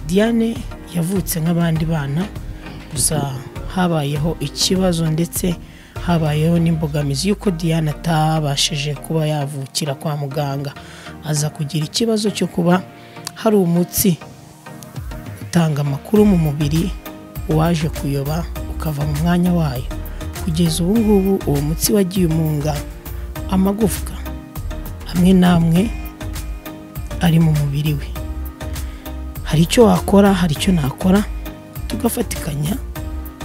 Diane yavutse nk'abandi bana, gusa habayeho ikibazo ndetse habayeho n'imbogamizi y'uko Diane atabashije kuba yavukira kwa muganga, aza kugira ikibazo cyo kuba hari umutsi utanga amakuru mu mubiri waje kuyoba ukava mu mwanya wayo. Kugeza ubu ngubu uwo mutsi wagiye umunga amagufwa amwe n'amwe ari mu mubiri we. Hari icyo wakora, hari icyo nakora, tugafatikanya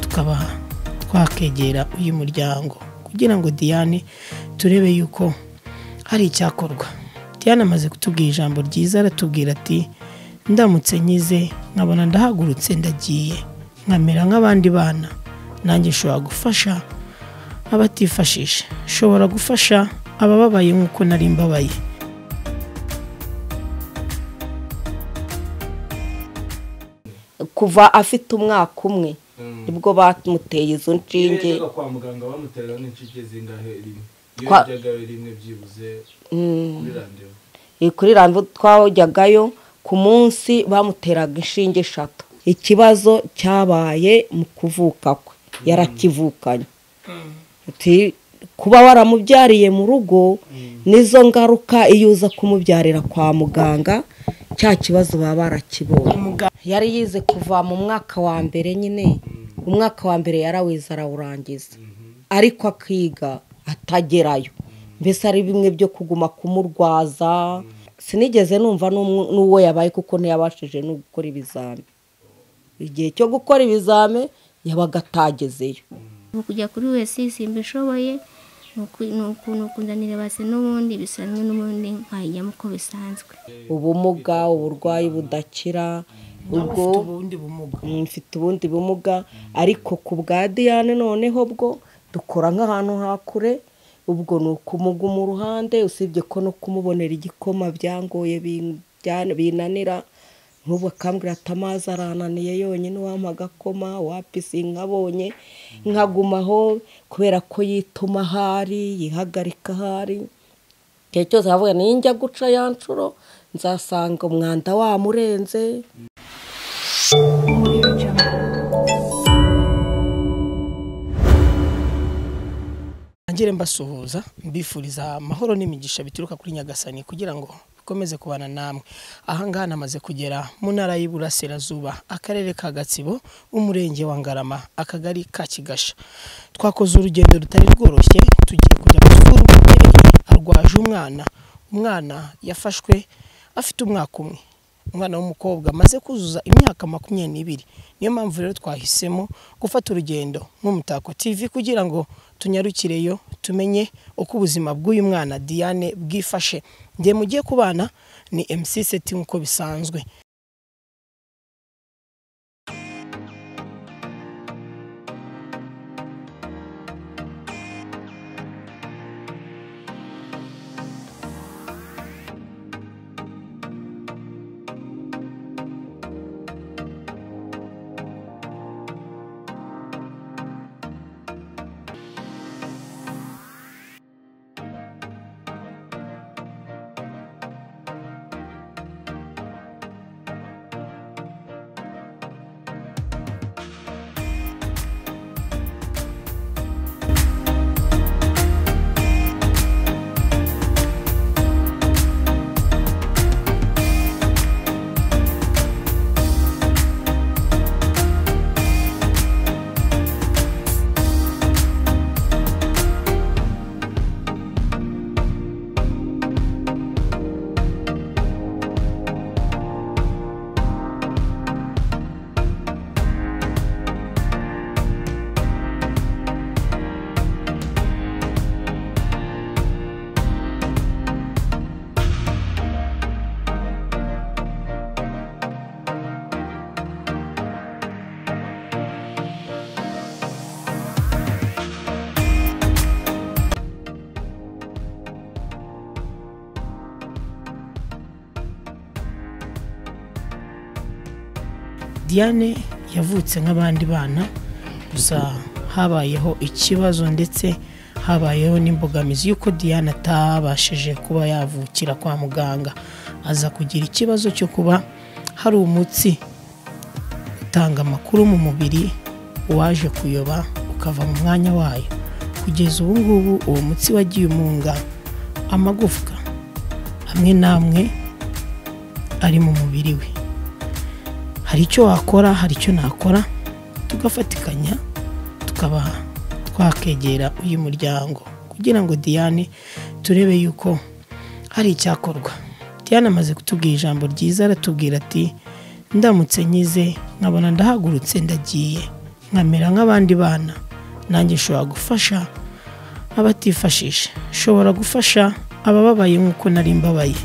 tukaba twakegera uyu muryango kugira ngo Diane turebe yuko hari icyakorwa. Diane amaze kutubwira ijambo ryiza, aratubwira ati ndamutse nkize nkabona ndahagurutse ndagiye nkamera nk'abandi bana, nanjye nshobora gufasha abatifashisha, nshobora gufasha abababaye nk'uko nari mbabaye. Kuva afite umwaka umwe nibwo bamuteye izo nshinge. Kwa muganga bamuteraga n'inshinge zingahe rimwe? Iyo yajyagayo rimwe byibuze kuri randevu. Kuri randevu twajyagayo ku munsi bamuteraga inshinge 3. Ikibazo cyabaye mu kuvuka kwe, yarakivukanye. Ati kuba waramubyariye mu rugo nizo ngaruka iyo uza kumubyarira kwa muganga cya kibazo baba barakibonye. Yari yize kuva mu mwaka wa mbere nyine, umwaka wa mbere yarawize arawurangiza, ariko akiga atagerayo, mbese ari bimwe byo kuguma kumurwaza. Sinigeze numva n'uwo yabaye kuko ntiyabashije no gukora ibizame. Igihe cyo gukora ibizame yabaga atagezeyo. Kujya kuri wese simbishoboye, nukundanira base n'ubundi bisanzwe n'ubundi nkajyamo uko bisanzwe. Ubumuga, uburwayi budakira, ubwo mfite ubundi bumuga, ariko ku bwa Diane noneho bwo dukora nk'ahantu hakure, ubwo ni ukumuguma uruhande, usibye ko no kumubonera igikoma byangoye binanira. Nk'ubu akambwira ati amazi arananiye yonyine, wampa agakoma wapi sinkabonye, nkagumaho kubera ko yituma ahari, yihagarika ahari. Igihe cyose avuga ninjya guca ya nshuro nzasanga umwanda wamurenze. Ngire mbasuhuza mbifuriza amahoro n'imigisha bituruka kuri Nyagasani kugira ngo bikomeze kubana namwe. Aha ngaha namaze kugera mu ntara y'Iburasirazuba, akarere ka Gatsibo, umurenge wa Ngarama, akagari ka Kigasha. Twakoze urugendo rutari rworoshye, tugiye kujya gusura umubyeyi arwaje umwana. Umwana yafashwe afite umwaka umwe, umwana w'umukobwa amaze kuzuza imyaka 22. Niyo mpamvu rero twahisemo gufata urugendo nk'Umutako TV kugira ngo tunyarukireyo tumenye uko ubuzima bw'uyu mwana Diane bwifashe. Ngiye mugiye kubana ni MC Seti nkuko bisanzwe. Diane yavutse nk'abandi bana, gusa habayeho ikibazo ndetse habayeho n'imbogamizi y'uko Diane atabashije kuba yavukira kwa muganga, aza kugira ikibazo cyo kuba hari umutsi utanga amakuru mu mubiri waje kuyoba ukava mu mwanya wayo. Kugeza ubu ngubu uwo mutsi wagiye umunga amagufwa amwe n'amwe ari mu mubiri we. Hari icyo wakora, hari icyo nakora, tugafatikanya tukaba twakegera uyu muryango kugira ngo Diane turebe yuko hari icyakorwa. Diane amaze kutubwira ijambo ryiza, aratubwira ati ndamutse nkize nkabona ndahagurutse ndagiye nkamera nk'abandi bana, nanjye nshobora gufasha abatifashisha, nshobora gufasha abababaye nk'uko nari mbabaye.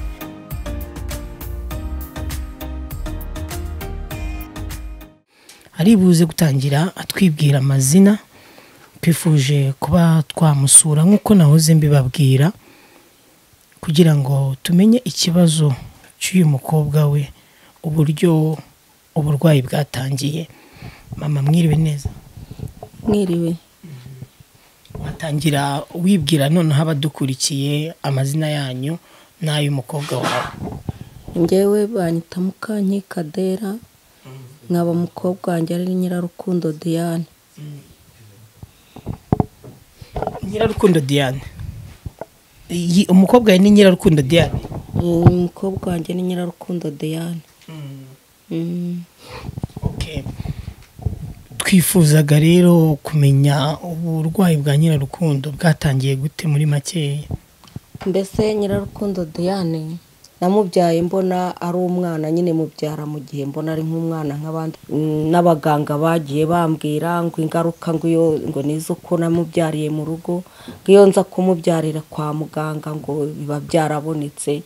Aribuze gutangira atwibwira amazina. Twifuje kuba twamusura nk'uko nahoze mbibabwira kugira ngo tumenye ikibazo cy'uyu mukobwa we, uburyo uburwayi bwatangiye. Mama, mwiriwe neza? Mwiriwe. Watangira wibwira noneho abadukurikiye amazina yanyu n'ay'umukobwa wawe. Njyewe banyita Mukankiko Adera, nkaba umukobwa wanjye ari Nyirarukundo Diane. Nyirarukundo Diane, umukobwa ni Nyirarukundo Diane? Umukobwa wanjye ni Nyirarukundo Diane. Okay. Twifuzaga rero kumenya uburwayi bwa Nyirarukundo bwatangiye gute muri makeya. Mbese Nyirarukundo Diane namubyaye mbona ari umwana nyine, mubyara mu gihe mbona ari nk'umwana nk'abandi. N'abaganga bagiye bambwira ngo ingaruka ngo iyo ngo nizo ko namubyariye mu rugo, ngo iyo nza kumubyarira kwa muganga ngo biba byarabonetse.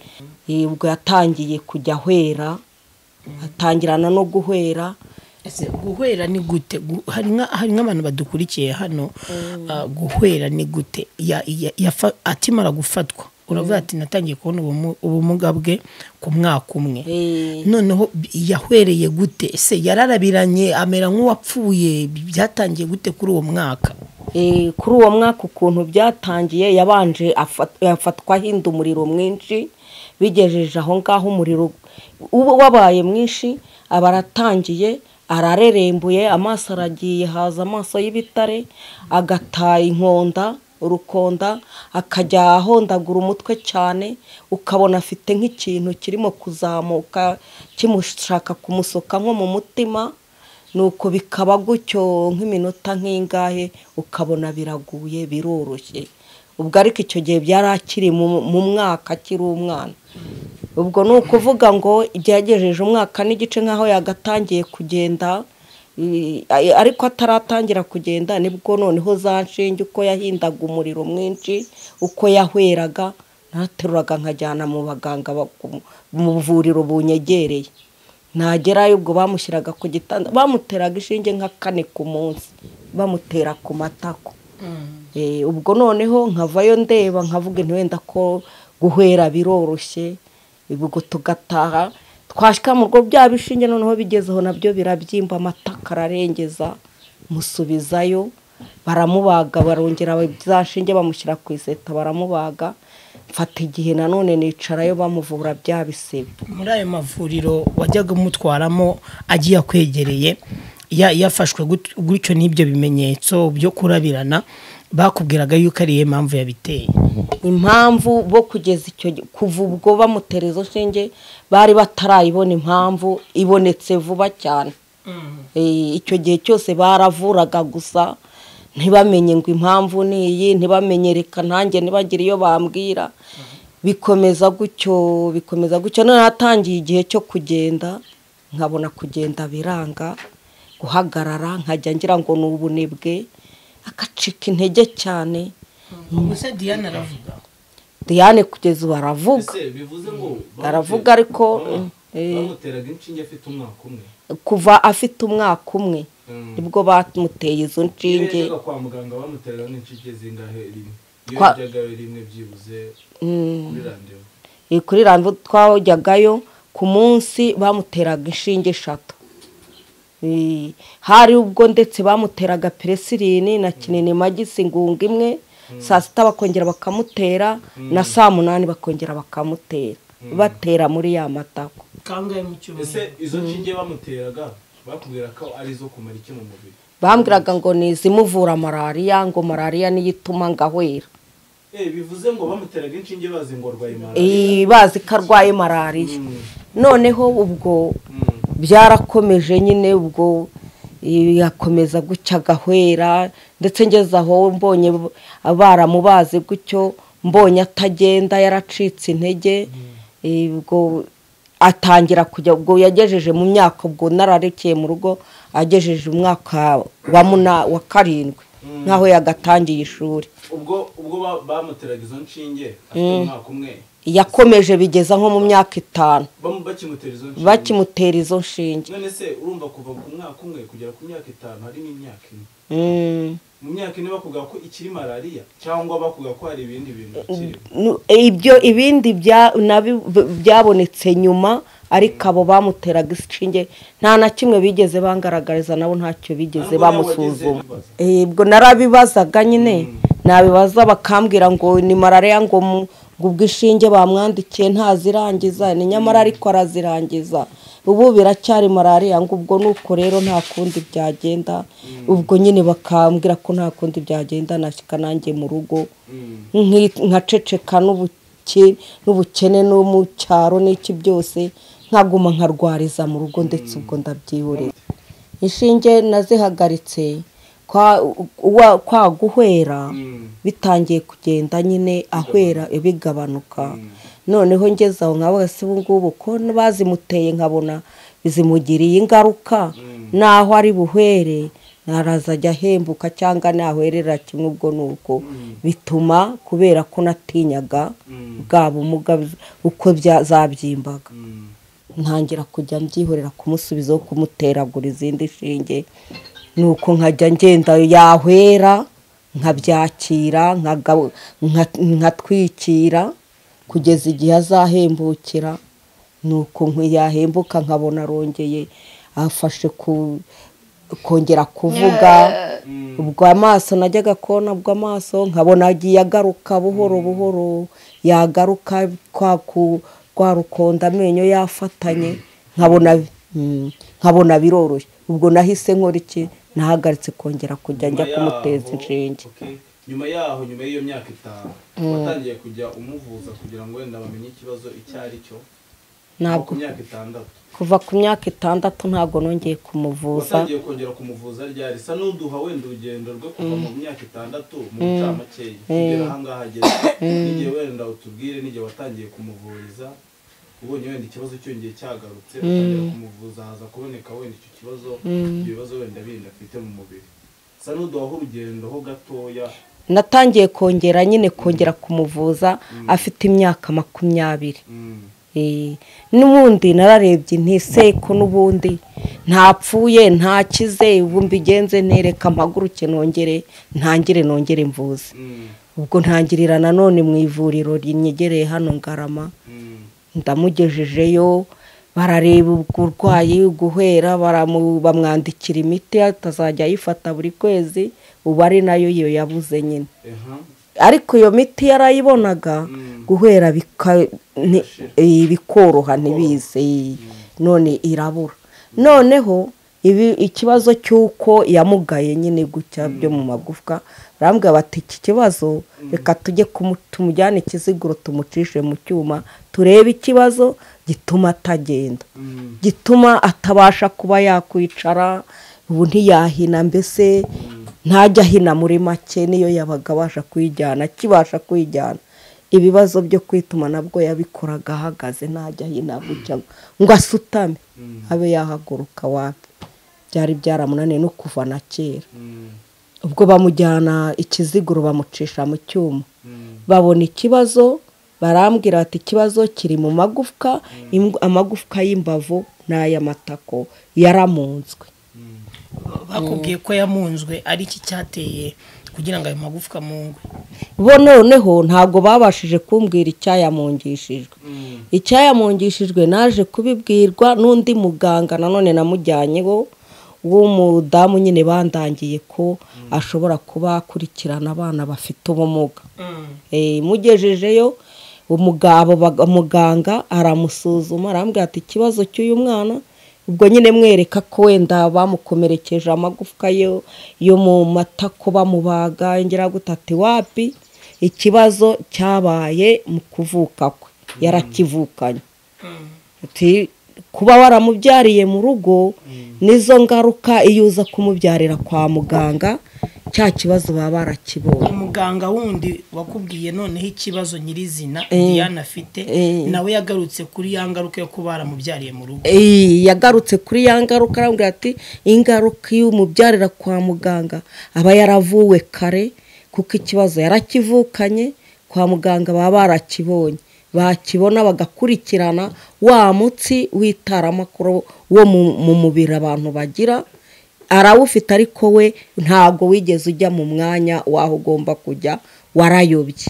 Ubwo yatangiye kujya ahwera, atangirana no guhwera. Ese guhwera ni gute? Hari nk'abantu badukurikiye hano, guhwera ni gute? Akimara gufatwa uravuga ati natangiye kubona ubumuga bwe ku mwaka umwe, noneho yahwereye gute? Ese yararabiranye amera nk'uwapfuye? Byatangiye gute kuri uwo mwaka? Kuri uwo mwaka ukuntu byatangiye, yabanje afatwa ahinda umuriro mwinshi, bigejeje aho ngaho umuriro wabaye mwinshi, aba aratangiye ararerembuye, amaso aragiye haza amaso y'ibitare, agataye inkonda urukonda, akajya ahondagura umutwe cyane, ukabona afite nk'ikintu kirimo kuzamuka kimushaka kumusoka nko mu mutima. Nuko bikaba gutyo nk'iminota nk'ingahe, ukabona biraguye biroroshye. Ubwo ariko icyo gihe byari akiri mu mwaka, akiri umwana. Ubwo ni ukuvuga ngo byagejeje umwaka n'igice nk'aho yagatangiye kugenda, ariko ataratangira kugenda nibwo noneho za nshinge uko yahindaga umuriro mwinshi, uko yahweraga, nateruraga nkajyana mu baganga mu buvuriro bunyegereye. Nagerayo ubwo bamushyiraga ku gitanda, bamuteraga ishinge nka 4 ku munsi, bamutera ku matako. Ubwo noneho nkavayo ndeba nkavuga nti wenda ko guhwera biroroshye, ubwo tugataha. Twashika mu rugo bya bishinge noneho bigezeho nabyo birabyimba, amataka ararengeza, musubizayo baramubaga, barongera za shinge bamushyira ku iseta baramubaga. Mfata igihe nanone nicarayo bamuvura bya bisebe. Muri ayo mavuriro wajyaga umutwaramo agiye akwegereye, yafashwe gutyo n'ibyo bimenyetso byo kurabirana, bakubwiraga yuko ari impamvu yabiteye? Impamvu bo kugeza icyo kuva ubwo bamutera izo nshinge bari batarayibona impamvu ibonetse vuba cyane. Icyo gihe cyose baravuraga gusa ntibamenye ngo impamvu ni iyi, ntibamenye reka ntange ntibagire iyo bambwira. Bikomeza gutyo, bikomeza gutyo. None natangiye igihe cyo kugenda, nkabona kugenda biranga, guhagarara nkajya ngira ngo ni ubunebwe, akacika intege cyane. Ubuse Diane aravuga? Diane kugeza ubu aravuga. Ese bivuze ngo aravuga ariko bamuteraga inshinge afite umwaka umwe? Kuva afite umwaka umwe nibwo bamuteye izo nshinge. Kwa muganga bamuteraga n'inshinge zingahe rimwe? Iyo yajyagayo rimwe byibuze kuri randevu? Kuri randevu twajyagayo ku munsi bamuteraga inshinge 3. Hari ubwo ndetse bamuteraga peresilini na kinini magisi ngunga imwe, saa 6 bakongera bakamutera, na saa 8 bakongera bakamutera, batera muri ya matako. Kangahe mu cyumweru? Ese izo nshinge bamuteraga Bakubwira ko ari zo kumara iki mu mubiri? Bambwiraga ngo ni izimuvura malariya, ngo malariya niyo ituma ngahwera. Bivuze ngo bamuteraga inshinge bazi ngo arwaye malariya. Bazi ko arwaye malariya. Noneho ubwo byarakomeje nyine, ubwo yakomeza gutya agahwera, ndetse ngeze aho mbonye baramubaze gutyo, mbonye atagenda yaracitse intege, ubwo atangira kujya, ubwo yagejeje mu myaka, ubwo nararekeye mu rugo agejeje umwaka wa 7 nkaho yagatangiye ishuri. Ubwo bamuteraga izo nshinge afite umwaka umwe, yakomeje bigeza nko mu myaka 5 bakimutera izo nshinge. None se urumva kuva ku mwaka umwe kugera ku myaka 5 harimo imyaka 4. Mu myaka 4 bakuga ko ikiri malariya cyangwa bakuga ko hari ibindi bintu bikiri? Ibyo ibindi byabonetse nyuma, ariko abo bamuteraga inshinge nta na kimwe bigeze bangaragariza, nabo ntacyo bigeze bamusuzuma. Ubwo narabibazaga nyine, nabibaza bakambwira ngo ni malariya, ngo ubwo ishinge bamwandikiye ntazirangiza, ni nyamara ariko arazirangiza, ubu biracyari malariya, ngo ubwo nuko rero nta kundi byagenda. Ubwo nyine bakambwira ko nta kundi byagenda, nashyika nanjye mu rugo nkaceceka n'ubukene no mu cyaro n'iki byose, nkaguma nkarwariza mu rugo, ndetse ubwo ndabyihorera. Inshinge nazihagaritse kwa guhwera bitangiye kugenda nyine ahwera bigabanuka. Noneho ngeze aho nkavuga se ubu ngubu ko bazimuteye nkabona bizimugiriye ingaruka, naho ari buhwere naraza ajya ahembuka cyangwa nahwerera kimwe, ubwo nuko bituma kubera ko natinyaga bwa bumuga uko zabyimbaga, ntangira kujya mbyihorera kumusubiza kumuteragura izindi nshinge. Nuko nkajya ngenda yahwera nkabyakira, nkatwikira kugeza igihe azahembukira. Nuko yahembuka nkabona arongeye afashe kongera kuvuga. Ubwo amaso najyaga kubona, ubwo amaso nkabona agiye agaruka buhoro buhoro, yagaruka kwa rukonda amenyo yafatanye, nkabona biroroshye. Ubwo nahise nkora iki? Nahagaritse kongera kujya njya kumuteza inshinge. Nyuma yaho, nyuma y'iyo myaka 5 watangiye kujya umuvuza kugira ngo wenda bamenye ikibazo icyo ari cyo? Ntabwo ku myaka 6. Kuva ku myaka 6 ntabwo nongeye kumuvuza. Watangiye kongera kumuvuza ryari? Sa n'uduha wenda urugendo rwo kuva mu myaka 6 mu ncamake kugera aha ngaha ageze, n'igihe wenda utubwire n'igihe watangiye kumuvuriza, ubonye wenda ikibazo cyongeye cyagarutse utangira kumuvuza, haza kuboneka wenda icyo kibazo, ibibazo wenda bindi afite mu mubiri. Sa n'uduha urugendo ho gatoya. Natangiye kongera nyine kongera kumuvuza afite imyaka 20. N'ubundi nararebye nti se ko n'ubundi ntapfuye ntakize, ubu mbigenze ntereka mpaguruke nongere ntangire nongere mvuze. Ubwo ntangirira nanone mu ivuriro rinyegereye hano Ngarama, ndamugejejeyo barareba uburwayi guhera, bamwandikira imiti atazajya ayifata buri kwezi, ubu ari nayo iyo yabuze nyine. Ariko iyo miti yarayibonaga guhera bikoroha ntibize, none irabura. Noneho ikibazo cy'uko yamugaye nyine gutya byo mu magufwa, barambwira bati iki kibazo reka tujye tumujyane Kiziguro tumucishe mu cyuma turebe ikibazo gituma atagenda, gituma atabasha kuba yakwicara, ubu ntiyahina, mbese ntajya ahina muri make, niyo yabaga abasha kwijyana akibasha kwijyana. Ibibazo byo kwituma nabwo yabikoraga ahagaze, ntajya ahina gutya ngo asutame abe yahaguruka, wapi, byari byaramunaniye no kuva na kera. Ubwo bamujyana Ikiziguro bamucisha mu cyuma, babona ikibazo, barambwira bati ikibazo kiri mu magufwa, amagufwa y'imbavu n'ay'amatako yaramunzwe. Bakubwiye ko yamunzwe, ari iki cyateye kugira ngo ayo magufwa mungwe? Bo noneho ntabwo babashije kumbwira icyayamungishijwe. Icyayamungishijwe naje kubibwirwa n'undi muganga nanone namujyanyeho w'umudamu nyine, bandangiye ko ashobora kuba akurikirana abana bafite ubumuga. Mugejejeyo umugabo muganga aramusuzuma, arambwira ati ikibazo cy'uyu mwana Ubwo nyine mwereka ko wenda bamukomerekeje amagufwa yo mu matako bamubaga, ngira gutati wapi, ikibazo cyabaye mu kuvuka kwe yarakivukanye. Ati kuba waramubyariye mu rugo nizo ngaruka iyo uza kumubyarira kwa muganga cya kibazo baba barakibonye. Umuganga wundi wakubwiye noneho ikibazo nyirizina Diane afite, nawe yagarutse kuri ya ngaruka yo kuba baramubyariye mu rugo. Yagarutse kuri ya ngaruka, arambwira ati ingaruka iyo umubyarira kwa muganga aba yaravuwe kare, kuko ikibazo yarakivukanye, kwa muganga baba barakibonye, bakibona bagakurikirana wa mutsi w'itaramakuru wo mu mubiri abantu bagira arawufite, ariko we ntabwo wigeze ujya mu mwanya waho ugomba kujya, warayobye.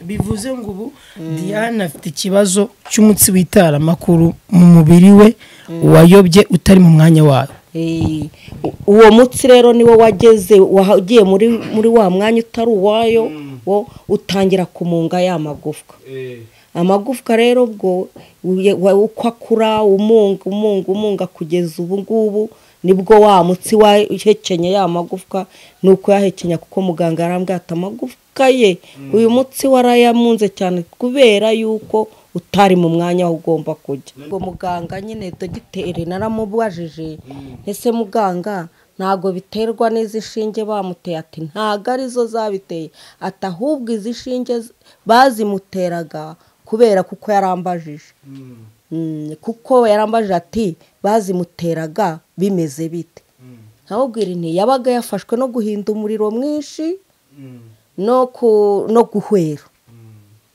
Bivuze ngo ubu Diane afite ikibazo cy'umutsi w'itaramakuru mu mubiri we wayobye utari mu mwanya wawe. Uwo mutsi rero niwo wageze wagiye muri wa mwanya utari uwayo, wo utangira kumunga ya magufwa. Amagufwa rero ubwo uko akura umunga kugeza ubu ngubu nibwo wa mutsi wahekenye ya magufwa, nuko yahekenya kuko muganga yarambwiye ati amagufwa ye uyu mutsi warayamunze cyane kubera yuko utari mu mwanya aho ugomba kujya. Ubwo muganga nyine dogiteri naramubajije, ese muganga ntago biterwa n'izi shinge bamuteye? Ati ntago arizo zabiteye, ati ahubwo izi shinge bazimuteraga kubera kuko yarambajije. Kuko yarambajije ati bazimuteraga bimeze bite? Nkababwira nti yabaga yafashwe no guhinda umuriro mwinshi no guhwera.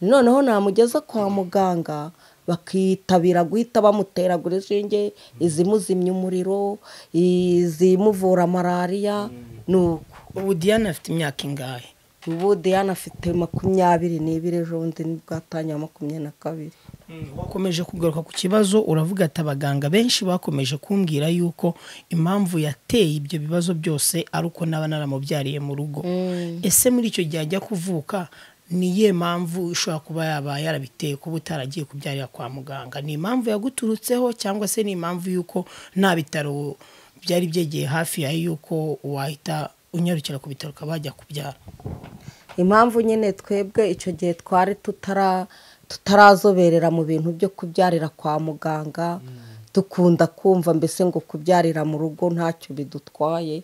Noneho namugeza kwa muganga bakitabira guhita bamuteragura inshinge izimuzimya umuriro, izimuvura malariya. Nuko ubu Diane afite imyaka ingahe? Ubu Diane afite 22, ejo bundi nibwo atangiye 22. Wakomeje kugaruka ku kibazo uravuga ati abaganga benshi bakomeje kumbwira yuko impamvu yateye ibyo bibazo byose ari uko naba naramubyariye mu rugo. Ese muri icyo gihe ajya kuvuka niye mpamvu ishobora kuba yaba yarabiteye kuba utaragiye kubyarira kwa muganga? Ni impamvu yaguturutseho cyangwa se ni impamvu yuko nta bitaro byari byegeye hafi ya yuko wahita unyarukira ku bitaro ukaba wajya kubyara? Impamvu nyine twebwe icyo gihe twari tutarazoberera mu bintu byo kubyarira kwa muganga, dukunda kumva mbese ngo kubyarira mu rugo ntacyo bidutwaye,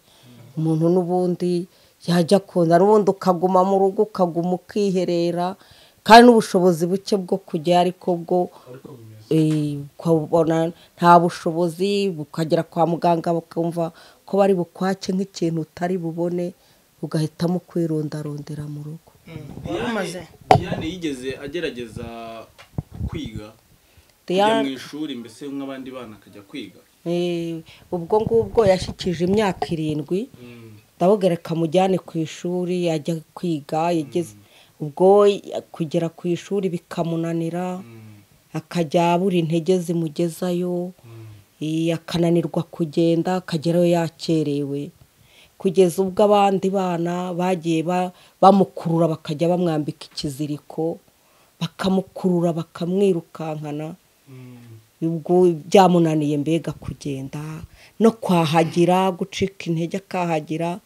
umuntu n'ubundi yajya kunda n'ubundi ukaguma mu rugo ukaguma ukiherera, kandi n'ubushobozi buke bwo kujya ariko bwo ukabona nta bushobozi, bukagera kwa muganga bakumva ko bari bukwake nk'ikintu utari bubone, ugahitamo kwirundarundira mu rugo. Diane yigeze agerageza kwiga kujya mu ishuri mbese nk'abandi bana akajya kwiga? Ubwo ngubwo yashyikije imyaka 7, ndabugereka mujyane ku ishuri ajya kwiga, yageze ubwo kugera ku ishuri bikamunanira, akajya abura intege zimugezayo, akananirwa kugenda akagerayo yakerewe, kugeza ubwo abandi bana bagiye bamukurura bakajya bamwambika ikiziriko, bakamukurura bakamwirukankana, ubwo byamunaniye mbega kugenda no kwahagira, gucika intege akahagira.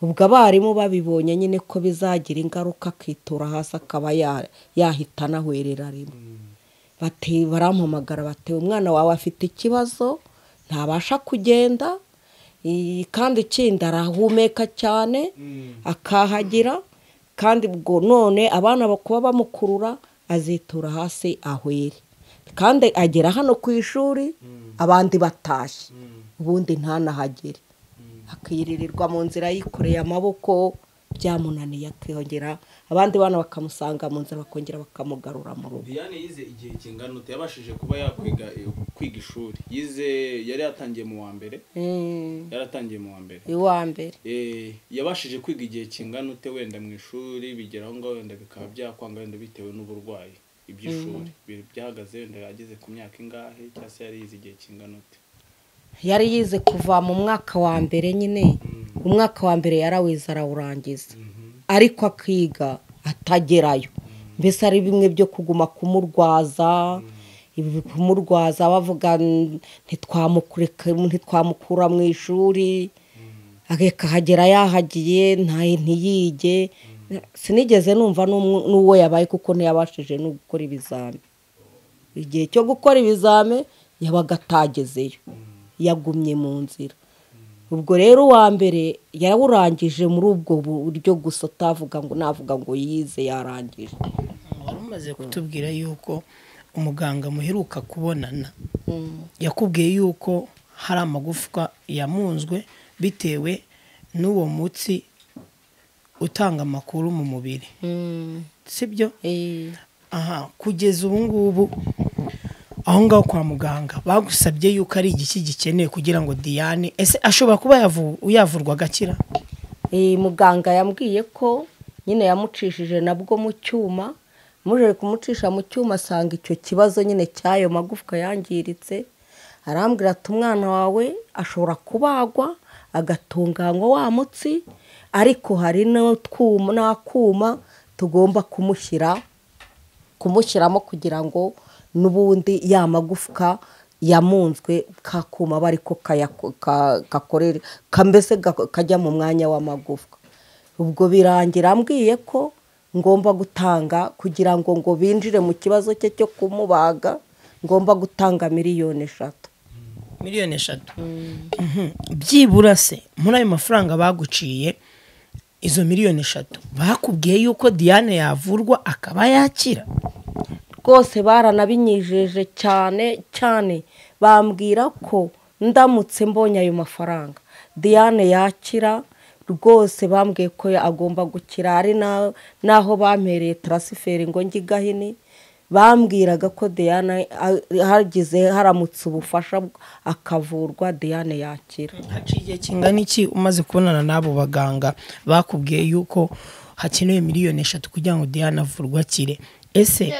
Ubwo abarimu babibonye nyine ko bizagira ingaruka akitura hasi akaba yahita anahwerera rimwe. Bati barampamagara bati umwana wawe afite ikibazo ntabasha kugenda, kandi ikindi arahumeka cyane akahagira, kandi ubwo none abana bakuba bamukurura azitura hasi ahwere, kandi agera hano ku ishuri abandi batashye, ubundi ntanahagere, akiririrwa mu nzira yikoreye amaboko, byamunaniye akongera abandi bana bakamusanga mu nzira bakongera bakamugarura mu rugo. Diane yize igihe kingana ute yabashije kuba yakwiga kwiga ishuri? Yize yari yatangiye mu wa mbere? Yaratangiye mu wa mbere. Iwa mbere. Yabashije kwiga igihe kingana ute wenda mu ishuri bigeraho ngo wenda bikaba byakwanga wenda bitewe n'uburwayi iby'ishuri byahagaze wenda yageze ku myaka ingahe cyangwa se yari yize igihe kingana ute? Yari yize kuva mu mwaka wa mbere nyine, umwaka wa mbere yarawize arawurangiza, ariko akiga atagerayo, mbese ari bimwe byo kuguma kumurwaza, Kumurwaza bavuga ntitwamukureka, ntitwamukura mu ishuri, akahagera yahagiye ntiyige. Sinigeze numva n'uwo yabaye kuko ntiyabashije no gukora ibizame. Igihe cyo gukora ibizame yabaga atagezeyo, yagumye mu nzira. Ubwo rero uwa mbere yarawurangije muri ubwo buryo gusa, utavuga ngo navuga ngo yize yarangije. Wari umaze kutubwira yuko umuganga muheruka kubonana yakubwiye yuko hari amagufwa yamunzwe bitewe n'uwo mutsi utanga amakuru mu mubiri, sibyo? Aha kugeza ubu ngubu aho ngaho kwa muganga bagusabye yuko ari igiki gikeneye kugira ngo Diane ese ashobora kuba yavurwa agakira? Muganga yambwiye ko nyine yamucishije nabwo mu cyuma, muje kumucisha mu cyuma asanga icyo kibazo nyine cyayo magufwa yangiritse. Arambwira ati umwana wawe ashobora kubagwa agatunganywa wa mutsi, ariko hari n'utwuma n'akuma tugomba kumushyiramo kugira ngo n'ubundi ya magufwa yamunzwe kakuma bariko kakorere kambese kajya mu mwanya w'amagufwa. Ubwo birangira ambwiye ko ngomba gutanga kugira ngo binjire mu kibazo cye cyo kumubaga, ngomba gutanga 3 miliyoni 3. Byibura se muri ayo mafaranga baguciye izo 3 miliyoni bakubwiye yuko Diane yavurwa akaba yakira? Rwose baranabinyijeje cyane cyane, bambwira ko ndamutse mbonye ayo mafaranga Diane yakira. Rwose bambwiye ko agomba gukira. Ari naho bampereye transfer ngo njye Gahini, bambwiraga ko Diane hagize haramutse ubufasha akavurwa Diane yakira. Haciye igihe kingana iki umaze kubonana n'abo baganga bakubwiye yuko hakenewe 3 miliyoni kugira ngo Diane avurwe akire? Ese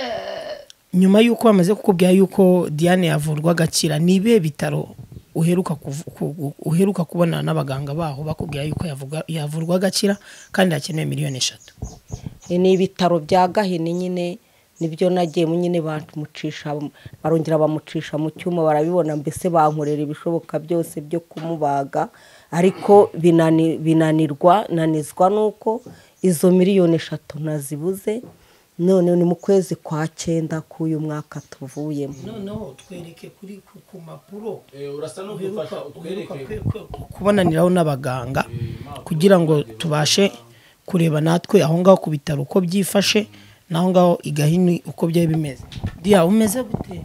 nyuma yuko bamaze kukubwira yuko Diane yavurwa agakira, ni ibihe bitaro uheruka kubonana n'abaganga baho bakubwira yuko yavurwa agakira kandi hakenewe 3 miliyoni? Ni ibitaro bya Gahini nyine nibyo nagiye nyine bamucisha, barongera bamucisha mu cyuma barabibona, mbese bankorera ibishoboka byose byo kumubaga, ariko binanirwa nanizwa nuko izo 3 miliyoni nazibuze. None ni mu kwezi kwa 9 k'uyu mwaka tuvuyemo. Noneho twereke kuri ku mapuro urasa no gufasha utwereke kubonaniraho n'abaganga kugira ngo tubashe kureba natwe aho ngaho ku bitaro uko byifashe naho ngaho i Gahini uko byari bimeze. Dia umeze gute?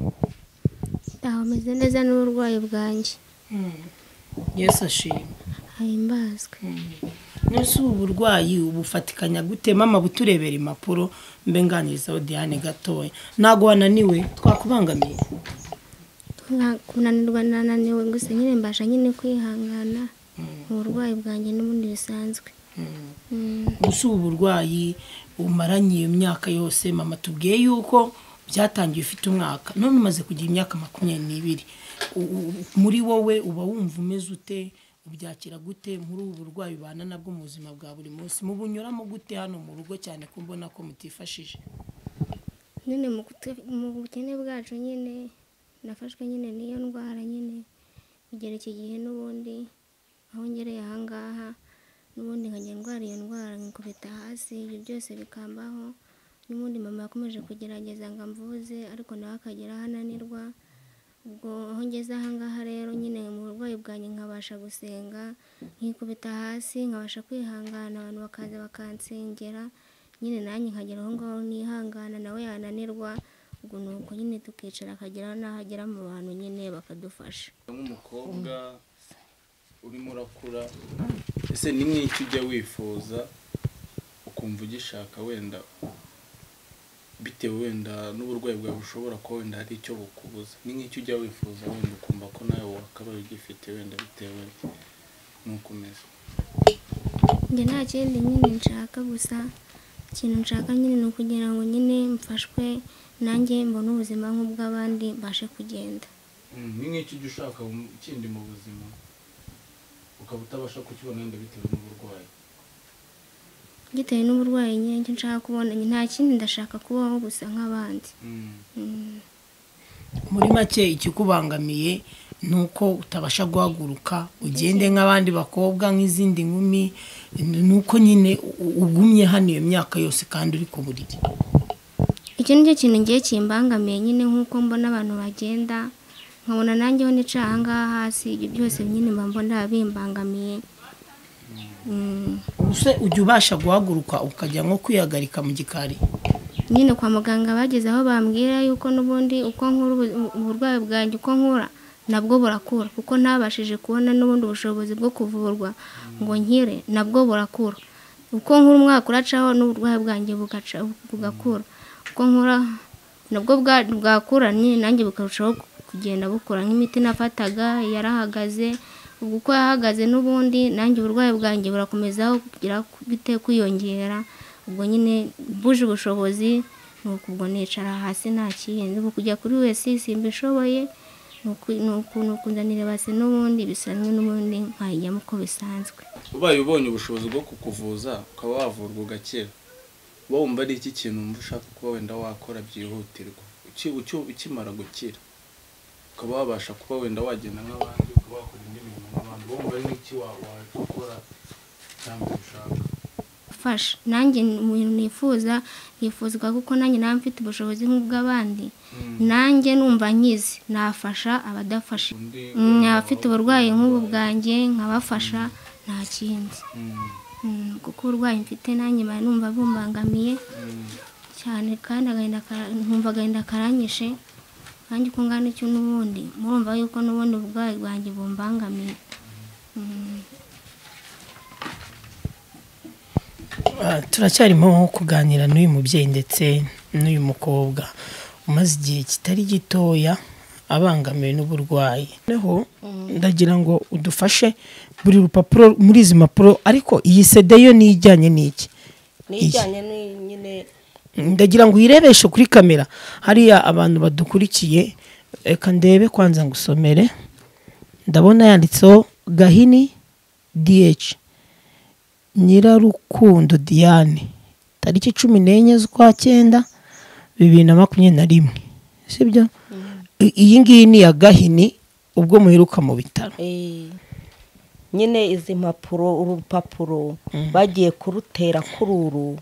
Aho meze neza n'uburwayi bwanjye. Yesu ashimwe. Ahimbazwe. Nese ubu burwayi ubufatikanya gute mama? Buturebera impapuro mbe nganirizaho Diane gatoya. Ntago wananiwe twakubangamiye? Kunanirwa nananiwe gusa nyine mbasha nyine kwihangana uburwayi bwanjye n'ubundi bisanzwe. Gusa ubu burwayi umaranye iyo myaka yose mama tubwiye yuko byatangiye ufite umwaka, none umaze kugira imyaka 22, muri wowe uba wumva umeze ute? Ubyakira gute muri ubu burwayi ubana nabwo mu buzima bwa buri munsi? Mubunyuramo gute hano mu rugo cyane ko mbona ko mutifashije? Nyine mu bukene bwacu nyine nafashwe nyine n'iyo ndwara nyine kugera iki gihe, n'ubundi aho ngereye aha ngaha n'ubundi nkajya ndwara iyo ndwara nkikubita hasi, ibyo byose bikambaho. N'ubundi mama yakomeje kugerageza ngo amvuze, ariko nawe akagera aho ananirwa. Ubwo aho ngeze aha ngaha rero nyine mu burwayi bwanjye nkabasha gusenga nkikubita hasi, nkabasha kwihangana, abantu bakaza bakansengera nyine nanjye nkagera aho ngaho nihangana, nawe yananirwa. Ubwo nuko nyine tukicara akagera n'aho agera mu bantu nyine bakadufasha. Nk'umukobwa urimo urakura, ese ni nk'icyo ujya wifuza ukumva ugishaka wenda bitewe wenda n'uburwayi bwawe bushobora kuba wenda hari icyo bukubuza, ni nk'icyo ujya wifuza wenda ukumva ko nawe wakabaye ugifite wenda bitewe n'uko umeze? Njye nta kindi nyine nshaka, gusa ikintu nshaka nyine ni ukugira ngo nyine mfashwe nanjye mbone ubuzima nk'ubw'abandi mbashe kugenda. Ni nk'icyo ujya ushaka kindi mu buzima ukaba utabasha kukibona wenda bitewe n'uburwayi? Gitewe n'uburwayi nyine nshaka kubona, nta kindi ndashaka kubaho gusa nk'abandi. Muri make ikikubangamiye nuko utabasha guhaguruka ugende nk'abandi bakobwa nk'izindi nkumi, nuko nyine ugumye hano iyo myaka yose kandi uri ku buriri. Icyo nicyo kintu ngiye kimbangamiye nyine, nk'uko mbona abantu bagenda nkabona nanjye ho nicaye aha ngaha hasi, ibyo byose nyine mba mbona bimbangamiye. Ubuse ujya ubasha guhaguruka ukajya nko kwihagarika mu gikari? Nyine kwa muganga bageze aho bambwira yuko n'ubundi uko nkura uburwayi bwanjye uko nkura nabwo burakura, kuko ntabashije kubona n'ubundi bushobozi bwo kuvurwa ngo nkire, nabwo burakura. Uko nkura umwaka uracaho n'uburwayi bwanjye bugakura, uko nkura nabwo bwakura nyine nanjye bukarushaho kugenda bukura. Nk'imiti nafataga yarahagaze, ubwo uko yahagaze n'ubundi nanjye uburwayi bwanjye burakomezaho kugira bite kwiyongera. Ubwo nyine mbuje ubushobozi nuko ubwo nicara hasi nta kindi, ubu kujya kuri wese simbishoboye, nuko nzanira base n'ubundi bisanzwe n'ubundi nkayijyamo uko bisanzwe. Ubaye ubonye ubushobozi bwo kukuvuza ukaba wavurwa ugakira, uba wumva ari iki kintu wumva ushaka kuba wenda wakora byihutirwa ukimara gukira, ukaba wabasha kuba wenda wagenda nk'abandi, ukaba wakora indi mirimo nk'abandi, wumva ari iki wakora cyangwa ushaka? Fasha nanjye nifuza nifuzwa kuko nanjye naba mfite ubushobozi nk'ubw'abandi, nanjye numva nkize nafasha abadafasha, abafite uburwayi nk'ubu bwanjye nkabafasha nta kindi. Kuko uburwayi mfite nanjye mba numva bumbangamiye cyane, kandi nkumva agahinda karanyishe, kandi uko ngana icyo n'ubundi murumva yuko n'ubundi uburwayi bwanjye bumbangamiye. Turacyarimo kuganira n'uyu mubyeyi ndetse n'uyu mukobwa umaze igihe kitari gitoya abangamiwe n'uburwayi. Noneho ndagira ngo udufashe buri rupapuro muri izi mpapuro, ariko iyi CD yo ni ijyanye n'iki? Ni ijyanye nyine, ndagira ngo uyirebeshe kuri kamera hariya abantu badukurikiye. Reka ndebe kwanza ngusomere. Ndabona yanditseho Gahini DH Nyirarukundo Diane, tariki 14 z'ukwa 9 2021, sibyo? Iyi ngiyi ni ya Gahini ubwo muheruka mu bitaro. Nyine izi mpapuro, urupapuro bagiye kurutera kururu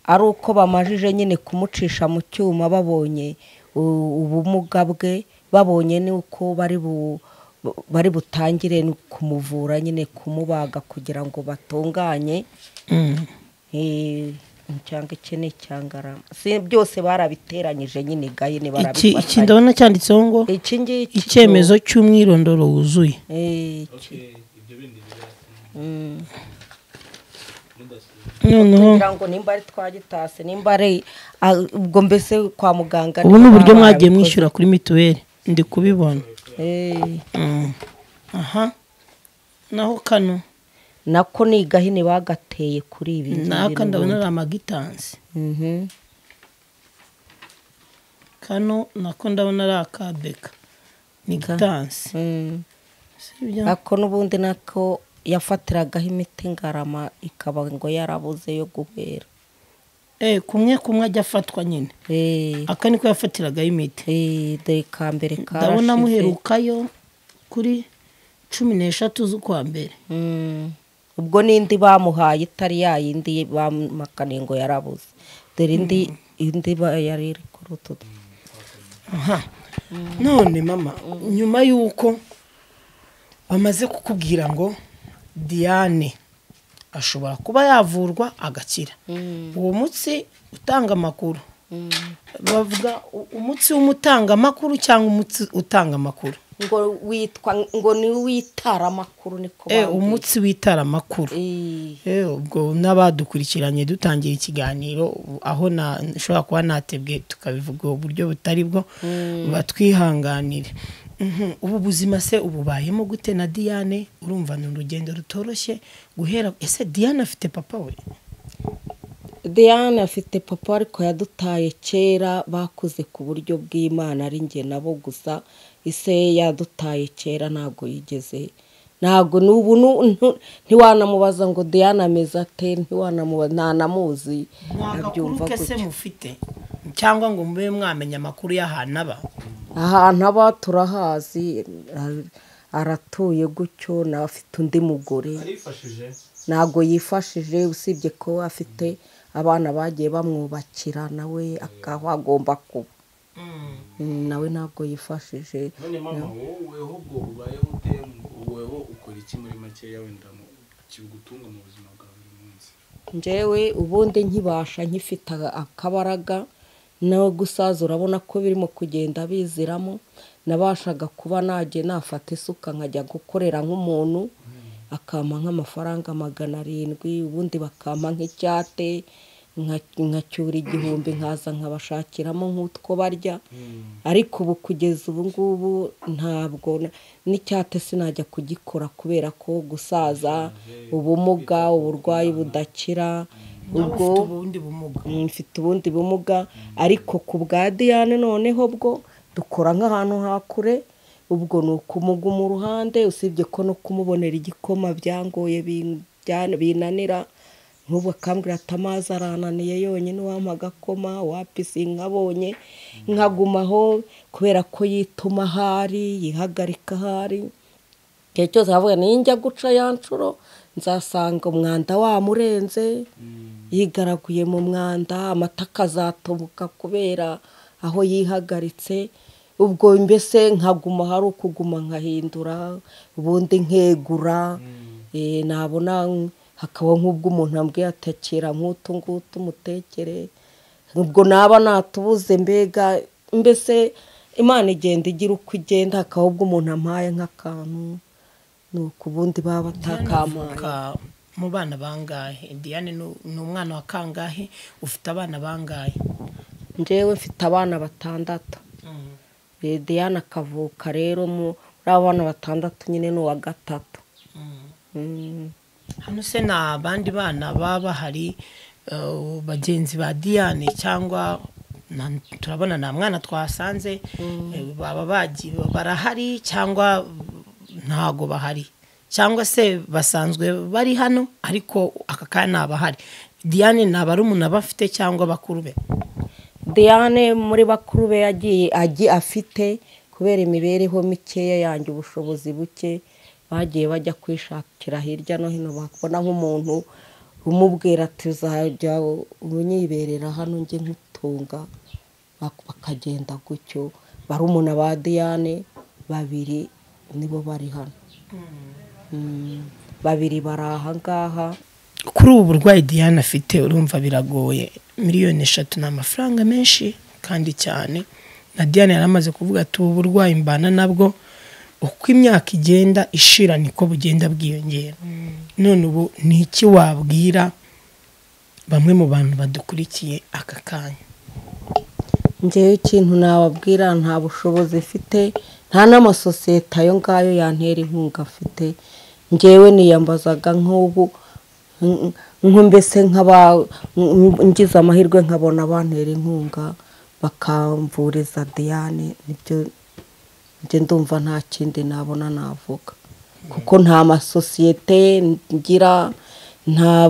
ari uko bamajije nyine kumucisha mu cyuma, babonye ubumuga bwe, babonye nuko bari butangire kumuvura nyine, kumubaga kugira ngo batunganye cyangwa iki ni cyangarama, si byose barabiteranyije nyine Gahini barabifatanya. Iki ndabona cyanditseho ngo iki ngiki icyemezo cy'umwirondoro wuzuye. Kugira ngo nimba ari twagitase, nimba ari ubwo mbese kwa muganga. Ubu ni uburyo mwagiye mwishyura kuri mituweli, ndi kubibona. Aha naho kano nako ni Gahini bagateye kuri ibi. Naka ndabona ari amagitansi. Kano nako ndabona ari akabeka ni gitansi. Ako n'ubundi nako yafatiragaho imiti ngarama ikaba ngo yarabuze yo guhera. Kumwe kumwe ajya afatwa nyine. Aka niko yafatiragaho imiti. Dore ka mbere karashize. Ndabona muherukayo kuri 13 z'ukwa mbere. Ubwo n'indi bamuhaye itari yayindi bamakaniye ngo yarabuze. Dore indi yari iri kuri utu. None mama, nyuma yuko bamaze kukubwira ngo Diane ashobora kuba yavurwa agakira, uwo mutsi utanga amakuru, bavuga umutsi w'umutanga amakuru cyangwa umutsi utanga amakuru? Ngo witwa ngo ni witara amakuru niko bambwiye. Umutsi witara amakuru. Ubwo n'abadukurikiranye dutangira ikiganiro aho nshobora kuba natebwe tukabivuga uburyo butari bwo, batwihanganire. Ubu buzima se ububayemo gute na Diane? Urumva ni urugendo rutoroshye guhera. Ese Diane afite papa we? Diane afite papa ariko yadutaye kera, bakuze ku buryo bw'Imana ari njye nabo gusa. Ise yadutaye kera ntabwo yigeze, ntabwo n'ubu ntiwanamubaza ngo Diane ameze ate, ntiwanamubaza, ntanamuzi. Abyumva gute se mufite cyangwa ngo mube mwamenya amakuru y'ahantu aba? Ahantu aba turahazi, aratuye gutyo, nawe afite undi mugore. Ntabwo yifashije, usibye ko afite abana bagiye bamwubakira, nawe akaba agomba kuba. Nawe ntabwo yifashije. None mama wowe ahubwo ubayeho ute? Wowe ukora iki muri makeya wenda kigutunga mu buzima bwa buri munsi? Njyewe ubundi nkibasha nkifite akabaraga no gusaza, urabona ko birimo kugenda biziramo, nabashaga kuba najye nafata isuka nkajya gukorera nk'umuntu akampa nk'amafaranga 700, ubundi bakampa nk'icyate nkacyura 1000 nkaza nkabashakiramo nk'utwo barya. Ariko ubu kugeza ubu ngubu ntabwo n'icyate sinajya kugikora kubera ko gusaza, ubumuga, uburwayi budakira. Ubwo mfite ubundi bumuga, ariko ku bwa Diane noneho bwo dukora nk'ahantu hakure, ubwo ni ukumuguma uruhande, usibye ko no kumubonera igikoma byangoye binanira. Nk'ubu akambwira ati amazi arananiye yonyine, wampa agakoma wapi sinkabonye, nkagumaho kubera ko yituma ahari, yihagarika ahari. Igihe cyose avuga ninjya guca ya nshuro nzasanga umwanda wamurenze, yigaraguye mu mwanda, amata akazatoboka kubera aho yihagaritse. Ubwo mbese nkaguma hari ukuguma nkahindura, ubundi nkegura. Nabona hakaba nk'ubwo umuntu ambwiye atekera nk'utu ngutu mutekere, ubwo naba natubuze mbega mbese Imana igenda igira uko igenda, hakaba ubwo umuntu ampaye nk'akantu nuko ubundi baba batakampaye. Mu bana bangahe? Diane ni umwana wa kangahe? Ufite abana bangahe? Njyewe mfite abana 6. Diane akavuka rero muri abana 6 nyine ni uwa 3. Hano se nta bandi bana baba hari bagenzi ba Diane, cyangwa turabona nta mwana twasanze, baba bagiye barahari cyangwa ntago bahari, cyangwa se basanzwe bari hano ariko aka kana bahari? Diane nta barumuna bafite cyangwa bakuru be? Diane muri bakuru be yagiye afite, kubera imibereho mikeya yanjye, ubushobozi buke, bagiye bajya kwishakira hirya no hino, bakubona nk'umuntu umubwira ati uzajya unyiberera hano njye nkutunga, bakagenda gutyo. Barumuna ba Diane 2 nibo bari hano, 2 bari aha ngaha. Kuri ubu burwayi Diane afite urumva biragoye, 3 ni amafaranga menshi kandi cyane. Na Diane yaramaze kuvuga ati ubu burwayi mbana nabwo uko imyaka igenda ishira niko bugenda bwiyongera. None ubu ni iki wabwira bamwe mu bantu badukurikiye aka kanya? Njyewe ikintu nababwira, nta bushobozi mfite, nta n'amasosiyete ayo ngayo yantera inkunga afite. Njyewe niyambazaga nk'ubu mbese nkaba ngize amahirwe nkabona bantera inkunga bakamvuriza Diane, nibyo njye ndumva nta kindi nabona navuga, kuko nta masosiyete ngira, nta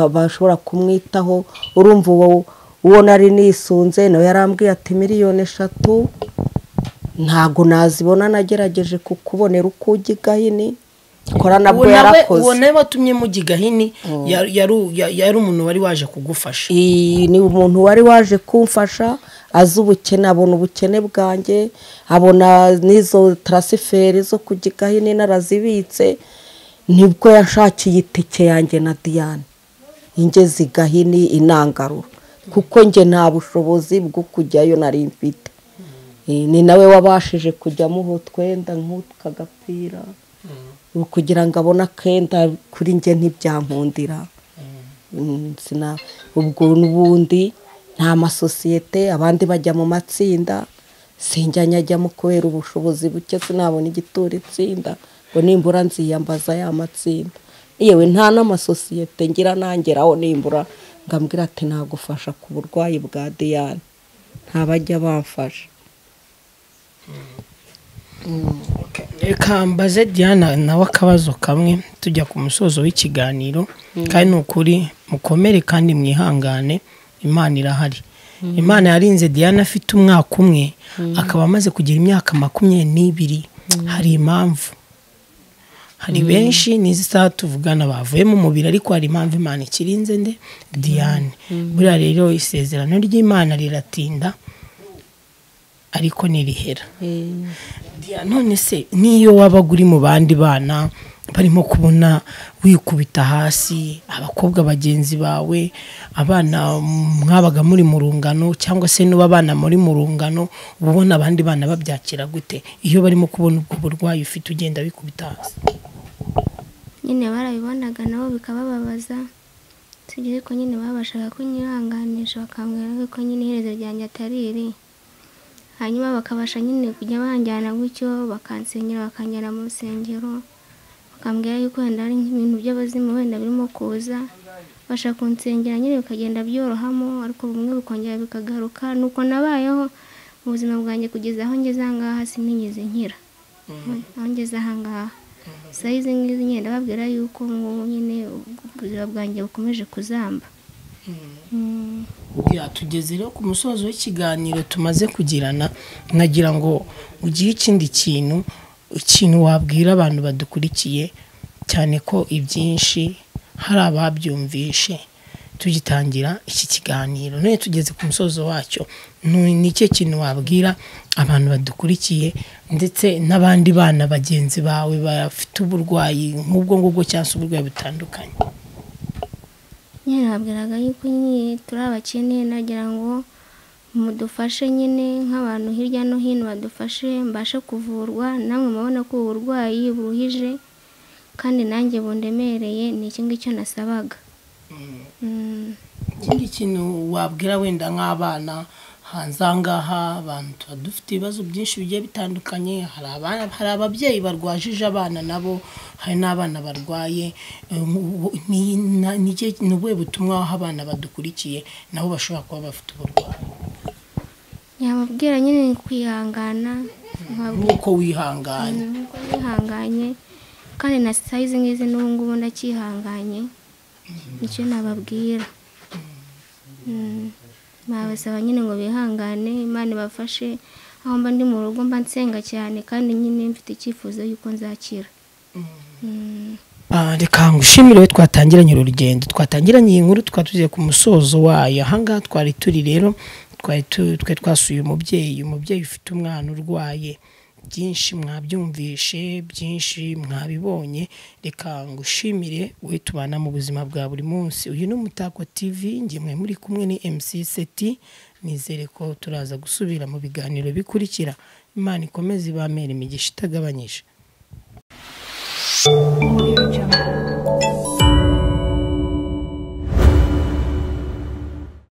bashobora kumwitaho. Urumva uwo nari nisunze nawe yarambwiye ati 3 ntago nazibona, nagerageje kukubonera uko ujya i Gahini. Kora nabwo yarakoze. Uwo nawe watumye mujya i Gahini yari umuntu wari waje kugufasha? Ni umuntu wari waje kumfasha, azi ubukene, abona ubukene bwanjye, abona n'izo transfert zo kujya i Gahini narazibitse, nibwo yashakiye itike yanjye na Diane ingeze i Gahini inangarura, kuko njye nta bushobozi bwo kujyayo nari mfite. Ni nawe wabashije kujya amuha utwenda nk'utwo agapira kugira ngo abone akenda, kuri njye ntibyankundira. Ubwo n'ubundi nta masosiyete, abandi bajya mu matsinda, sinjya njyamo kubera ubushobozi buke, sinabona igitura itsinda ngo nimbura nziyambaza ya matsinda. Yewe nta n'amasosiyete ngira nangeraho nimbura ngambwira ati nagufasha ku burwayi bwa Diane, ntabajya bamfasha. Reka mbaze Diana nawe akabazo kamwe tujya ku musozo w'ikiganiro, kandi ni ukuri mukomere kandi mwihangane, Imana irahari. Imana yarinze Diane afite umwaka umwe, akaba amaze kugira imyaka 22. Hari impamvu, hari benshi n'izi saha tuvugana bavuye mu mubiri, ariko hari impamvu Imana ikirinze nde Diane. Buriya rero isezerano ry'Imana riratinda ariko ntirihera. None se niyo wabaga uri mu bandi bana barimo kubona wikubita hasi, abakobwa bagenzi bawe, abana mwabaga muri mu rungano, cyangwa se n'uba abana muri mu rungano, ubona abandi bana babyakira gute iyo barimo kubona ubwo burwayi ufite ugenda wikubita hasi? Nyine barabibonaga nabo bikabababaza, sibyo, ko nyine babashaga kunyihanganisha bakambwira ko nyine iherezo ryanjye atari iri. Hanyuma bakabasha nyine kujya banjyana gutyo, bakansengera, bakanjyana mu rusengero, bakambwira yuko wenda ari nk'ibintu by'abazimu wenda birimo kuza, basha kunsengera nyine bikagenda byorohamo, ariko bumwe bikongera bikagaruka. Nuko nabayeho mu buzima bwanjye kugeza aho ngeze aha ngaha, sinigeze nkira aho ngeze aha ngaha. Sayizi ngizi nyine ndababwira yuko nyine ubuzima bwanjye bukomeje kuzamba. Tugeze rero ku musozo w'ikiganiro tumaze kugirana, nagira ngo ugire ikindi kintu wabwira abantu badukurikiye, cyane ko ibyinshi hari ababyumvishe tugitangira iki kiganiro, none tugeze ku musozo wacyo. Ni ikihe kintu wabwira abantu badukurikiye ndetse n'abandi bana bagenzi bawe bafite uburwayi nk'ubwo ngubwo cyangwa se uburwayi butandukanye? Nyine nabwiraga yuko nyine turi abakene, nagira ngo mudufashe nyine nk'abantu hirya no hino badufashe mbashe kuvurwa, namwe mubona ko uburwayi buruhije kandi nanjye bundemereye, ni iki ngicyo nasabaga. Ikindi kintu wabwira wenda nk'abana hanze aha ngaha, abantu tuba dufite ibibazo byinshi bigiye bitandukanye, hari ababyeyi barwajije abana nabo, hari n'abana barwaye, ni ubuhe butumwa waha abana badukurikiye nabo bashobora kuba bafite uburwayi? Yababwira nyine kwihangana nk'uko wihanganye, nk'uko wihanganye, kandi na sayizi ngizi n'ubu ngubu ndacyihanganye, nicyo nababwira. Nabasaba nyine ngo bihangane, Imana ibafashe. Aho mba ndi mu rugo mba nsenga cyane, kandi nyine mfite icyifuzo yuko nzakira. Reka ngushimire we twatangiranye uru rugendo, twatangiranye iyi nkuru, twatugiye ku musozo wayo. Aha ngaha twari turi rero, twari twasuye umubyeyi ufite umwana urwaye. Byinshi mwabyumvishe, byinshi mwabibonye. Reka ngushimire we tubana mu buzima bwa buri munsi. Uyu ni Umutako TV, njye mwe muri kumwe ni MC Seti. Nizere ko turaza gusubira mu biganiro bikurikira. Imana ikomeze ibamere imigisha itagabanyije.